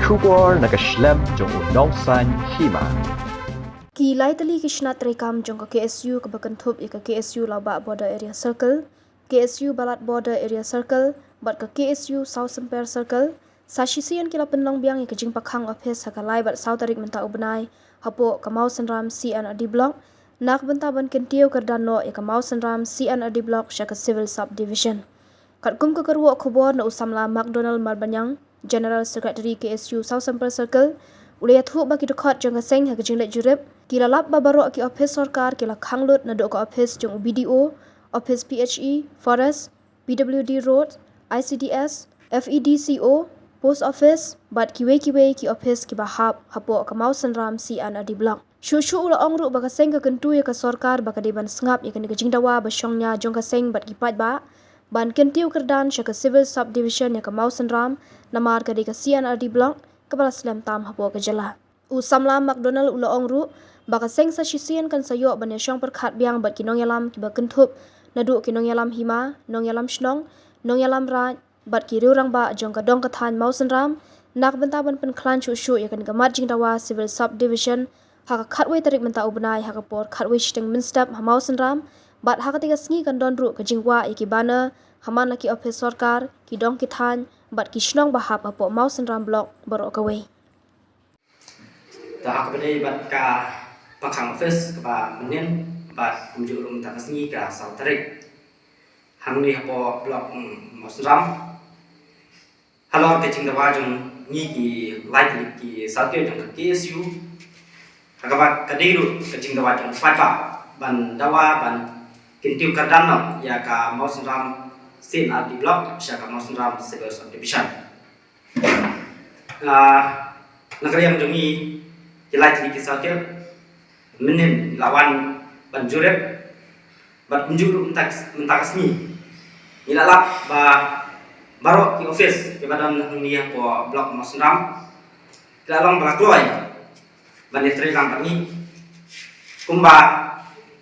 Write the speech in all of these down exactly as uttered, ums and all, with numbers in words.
Khubor na ka shlem jong u nongsan hima. Ki lai tylli ki shnat treikam jong ka K S U kaba kynthup ïa ka K S U Lawbah Border Area Circle, K S U Balat Border Area Circle, bad ka K S U Sawsymper Circle, sa shisien ki la pynlong biang ïa ka jingpakhang office ha ka lai bad saw tarik mynta u bnai, hapoh ka Mawsynram C and R D Block, na ka bynta ban kyntiew kyrdan noh ïa ka Mawsynram C and R D Block sha ka Civil Subdivision. Katkum ka kyrwoh khubor na u samla McDonald Marbaniang, General Secretary K S U Sawsymper Circle, u la ïathuh ba ki dkhot jong ka seng ha ka jingleit jurip, ki la lap ba baroh ki office sorkar ki la khang lut naduh ka office jong u B D O, office P H E, Forest, P W D Road, I C D S, F E D C O, Post Office, bad kiwei kiwei ki office kiba hap hapoh ka Mawsynram C and R D Block. Shuh shuh u la ong ruh ba ka seng ka kyntu ïa ka sorkar ba ka dei ban sngap ïa kane ka jingdawa ba shong nia jong ka seng bad ki paidbah, ban kyntiew kyrdan sha ka Civil Subdivision ïa ka Mawsynram, namar ka dei ka C and R D Block kaba la slem tam hapoh ka jylla. U samla McDonald u la ong ruh ba ka seng sa shisien kan sa ïoh ban ïashong pyrkhat biang bad ki nongïalam kiba kynthup naduh ki nongïalam hima, nongïalam shnong, nongïalam raid, bad ki riew rangbah jong ka dong ka thaiñ Mawsynram, na ka bynta ban pynkhlaiñ shuh shuh ïa kane ka mat jingdawa Civil Subdivision ha ka khatwei tarik mynta u bnai ha ka por khatwei shiteng mynstep ha Mawsynram, bad ha katei ka sngi kan don ruh ka jingwah ïa ki banner ha man la ki office sorkar, ki dong ki thaiñ, bad ki shnong ba hap hapoh Mawsynram Block baroh kawei. Te ha kaba dei bad ka pakhang office kaba mynnin bad kumjuh ruh mynta ka sngi ka saw tarik, hangne hapoh Block, mm, Mawsynram, halor ka jingdawa jong ngi ki lai tylli ki sawkiew jong ka K S U, ha kaba ka dei ruh ka jingdawa jong u paidbah ban dawa ban kyntiew kyrdan noh ïa ka Mawsynram C and R D Block sha ka Mawsynram Civil Subdivision. Ah, na ka liang jong ngi ki lai tylli ki sawkiew, mynnin la wan ban jurip bad kumjuh ruh mynta, mynta ka sngi ngi la lap ba baroh ki office kiba don hangne hapoh Block Mawsynram ki la long ba la kloi ban ïatrei lang bad ngi kumba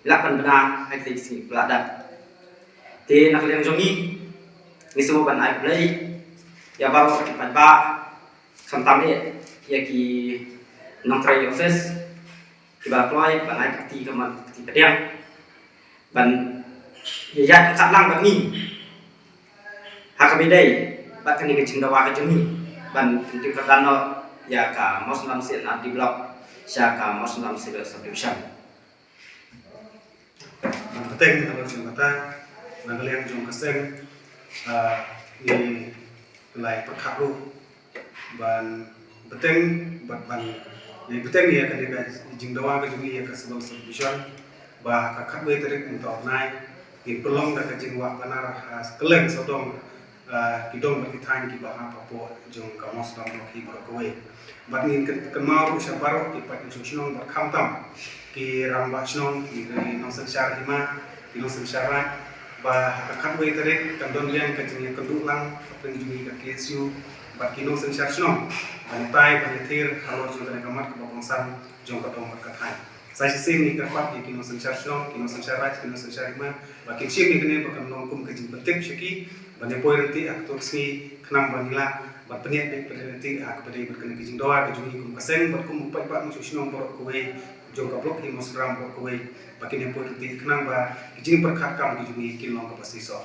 la pynbna ha kine ki sngi ba la dep. Te na ka liang jong ngi, ngi sngewbha ban ai khublei ïa baroh ki paidbah, khamtam eh ïa ki nongtrei office kiba kloi ban ai ka kti kamon ka kti kadiang ban ïa ïaid ryngkat lang bad ngi ha kaba ïadei bad kane ka jingdawa ka jong ngi ban kyntiew kyrdan noh ïa ka Mawsynram C and R D Block sha ka Mawsynram Civil Subdivision. Ban bteng halor jong kata, na ka liang jong ka seng, ah, ngi la ïa pyrkhat ruh ban bteng, bad ban ïa bteng ïa kane ka jingdawa ka jong ngi ïa ka Civil Subdivision ba ka khatwei tarik mynta u bnai ngin pynlong da ka jingwah panar ha kylleng sawdong, ah, ki dong bad ki thaiñ kiba hap hapoh jong ka Mawsynram Block hi baroh kawei. Bad ngin kyn-, kynmaw ruh sha baroh ki paid nongshong shnong bad khamtam ki rangbah shnong, ki nongsynshar hima, ki nongsynshar raid, ba ha ka khatwei tarik kan don biang ka jingïakynduh lang hapdeng jong ngi ka K S U bad ki nongsynshar shnong ban ïatai ban ïathir halor jong kane ka mat kaba kongsan jong ka dong bad ka thaiñ. Sa shisien ngi kyrpad ïa ki nongsynshar shnong, ki nongsynshar raid, ki nongsynshar hima ba kin shim ïa kane ba kan long kum ka jingpyntip sha ki ban ïa poi ryntih ha kato ka sngi khnang ba ngin lah ban pynïaid beit pynïaid ryntih ha kaba dei bad kane ka jingdawa ka jong ngi kum ka seng bad kum u paidbah nongshong shnong baroh kawei jong ka Block hi Mawsynram baroh kawei ba kin ïa poi ryntih khnang ba ki jingpyrkhat kam ki jong ngi kin long kaba shisha.